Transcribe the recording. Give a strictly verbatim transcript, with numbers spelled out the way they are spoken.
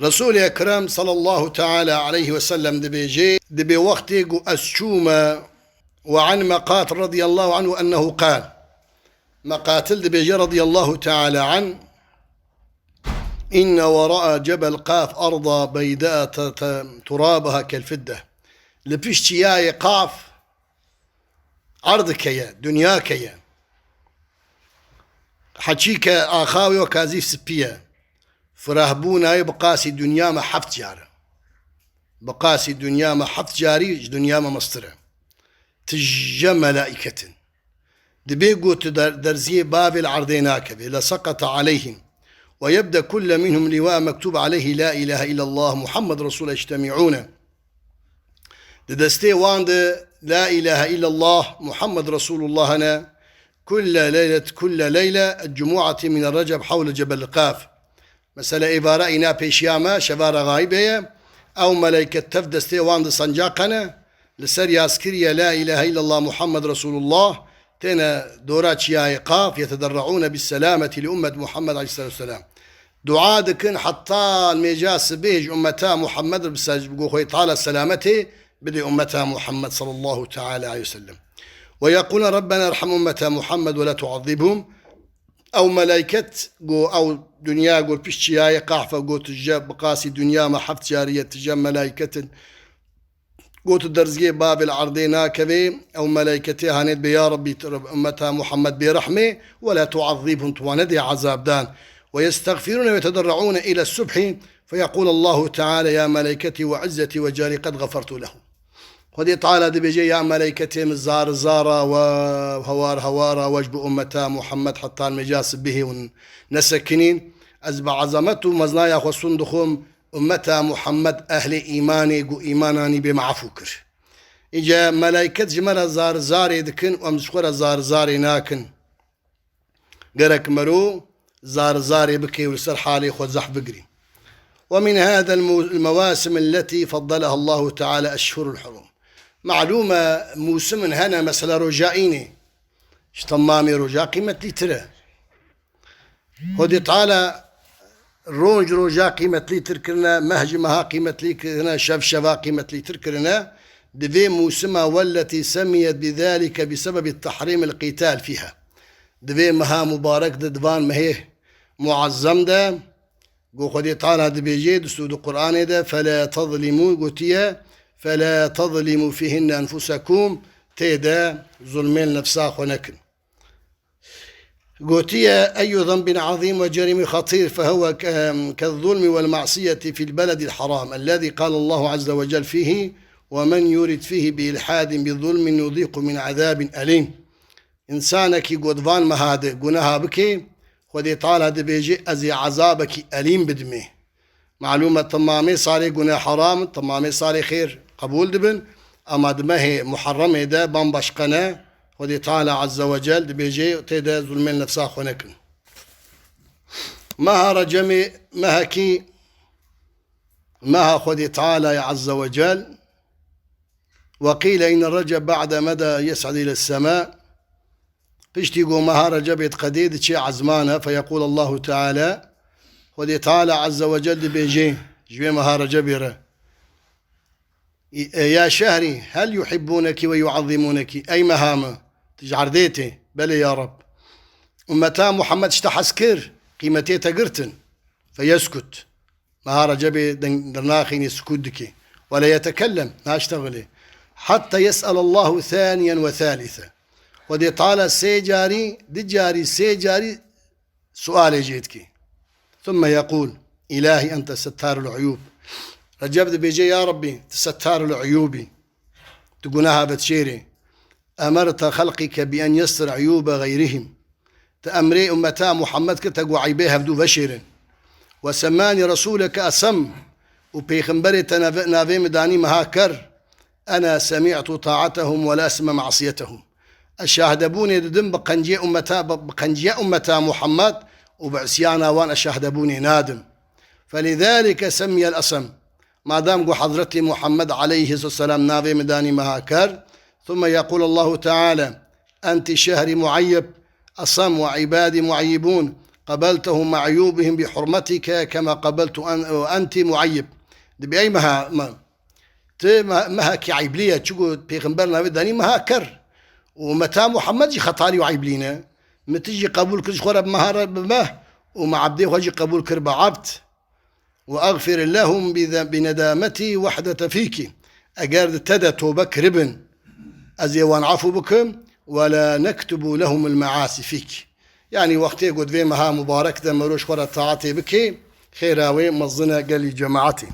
Resûlê Ekrem sallallahu teala aleyhi ve sellem dibêje, dibê wextê ku ez çûme, وعن مقاتل رضي الله عنه أنه قال، Meqatil dibêje radiyallahu teala anh, إن وراء جبل قاف أرضا بيضاء ت-، ت-، ترابها كالفضة. Li pişt çiyayê Qaf erdike ye, dinyake ye. Heçîke axa wê weka zîv sipî ye. Firehbûna wê bi qasî dinya me heft car e. Bi qasî dinya me heft carî ji dinya me mestir e. Tije melaîket in. Dibê ku tu der-, derziyê bavê li erdê nakevê. لسقط عليهم ويبدأ كل منهم لواء مكتوب عليه لا إله إلا الله محمد رسول يجتمعون. Di destê wan de La ilahe illallah Muhammed Resulullah hene. كل ليلة، كل ليلة الجمعة من رجب حول جبل قاف. Mesela êvara îna pêşiya me, şeva Regaîbê ye. Ew meleyket tev destê wan di sencaq hene. Li ser yazkiriye La ilahe illallah Muhammed Resulullah têne dora çiyayê Qaf, يتضرعون بالسلامة لأمة محمد عليه الصلاة والسلام. Dua dikin heta nimêja sibê ji ummeta Muhammed bi se-, bi go Xwedê Teala selametê bidê ummeta Muhammed sallallahu teala aleyhi ve sellem. ويقولون ربنا ارحم أمة محمد ولا تعذبهم. Ew meleyket go ew dinya go pişt çiyayê Qahfe go tu je bi qasî dinya me heft cariye tu je meleyketin. Go tu derziyê bavê li erdê nakevê, ew meleyketê hanê dibê, ya Rabbî, tu ummeta Muhammed bê rehmê, ولا تعذبهم, tu wan nedê ezab dan. ويستغفرون ويتضرعون إلى السبح، فيقول الله تعالى يا ملائكتي وعزتي وجلالي قد غفرت له. Xwedê Teala dibêje, ya meleyketê min, zar zara we, hewar hewara we ji bo ummeta Muhammed heta nimêja sibihê hûn nesekinîn. Ez bi ezamet û meznaya xwe sûn dixwim, ummeta Muhammed ehlê îmanê ku îmananî bê me efû kir. Îca meleyket ji me re zar zarê dikin û em ji xwe re zar zarê nakin. Gerek mero zar zarê bike û li ser halê xwe zehf bigirî. ومن هذا المو-، المواسم التي فضلها الله تعالى أشهر الحرم. Malûm e, mûsimin hene, mesela roja înê. Ji temamê roja qîmetlîtir e. Xwedê Teala ronc roja qîmetlîtir kirine, meh ji meha qîmetlî kirine, şev şeva qîmetlîtir kirine. Di vê mûsima والتي سميت بذلك بسبب تحريم القتال فيها. Di vê meha mubarek de, di van mehê muezzem de, ku Xwedê Teala dibêje di sû-, di Qur'anê de, فلا تظلموا, gotiye, فلا تظلموا فيهن أنفسكم, tê de zulmên nefsa xwe nekin. Gotiye, أي ذنب عظيم وجرم خطير فهو ك-، كالظلم والمعصية في البلد الحرام الذي قال الله عز وجل فيه ومن يرد فيه بإلحاد بظلم نذقه من عذاب أليم. Însanekî ku di van meha de guneha bike, Xwedê Teala dibêje, ez ê ezabekî elîm bidimê. Malûm e, temamê salê gune heram in, temamê salê xêr qebûl dibin. Ema di mehê Muharremê de bambaşqe ne. Xwedê Teala Azze ve Cel dibêje, tê de zulmên nefsa xwe nekin. Meha Recemê mehekî, meha Xwedê Teala ye Azze ve Cel. وقيل إن رجب بعد مدى يصعد إلى السماء. Piştî ku meha Recebê diqedê, diçe ezmana, فيقول الله تعالى, Xwedê Teala Azze ve Cel dibêje ji wê meha Recebê re, يا شهري هل يحبونك ويعظمونك. Ey meha min, tu ji erdê tê. Belê ya Reb. Ummeta Muhammed ji te hez kir, qîmetê te girtin. فيسكت. Meha Recebê deng dirnaxînî, sukût dikê. ولا يتكلم, naştexilê. حتى يسأل الله ثانيا وثالثا. Xwedê Teala sê carî, du carî, sê carî sualê jê dikê. ثم يقول إلهي أنت ستار العيوب. Receb dibêje, ya Rabbî, tu ستار العيوب î. Tu guneha vedişêrî. أمرت خلقك بأن يستر عيوب غيرهم. Te emrê ummeta Muhammed kir te ku eybê hevdû veşêrin. وسماني رسولك أصم. Û pêxemberê te nave-, navê min danî meha ker. أنا سمعت طاعتهم ولا أسمع معصيتهم. Ez şahdebûnê didim bi qenciyê ummeta, bi, bi qenciya ummeta Muhammed û bi isyana wan ez şahdebûnê nadim. فلذلك سمي الأصم. Madam ku Hezretî Muhammed aleyhisselam navê min danî meha ker, ثم يقول الله تعالى: أنت شهري معيب، أصم وعبادي معيبون، قبلتهم مع عيوبهم بحرمتك كما قبلت أن-، أنت معيب. Dibê ey meha, me-, tu me-, mehekî eyblî ye, çiku pêxember navê danî meha ker. Û me ta Muhammed jî xetalî û eyblî ne. Me tu jî qebûl kir ji xwe re bi meha re bi meh û me ebdê xwe jî qebûl kir bi ebd. وأغفر لهم بذ-، بندامتي وحدة فيك. Eger di te de tobe kiribin, ez ê wan efû bikim. ولا نكتب لهم المعاصي فيك. Yanî wextê ku divê meha mubarek de mero ji xwe re taetê bikê, xêra wê mezin e gelî cemaetê.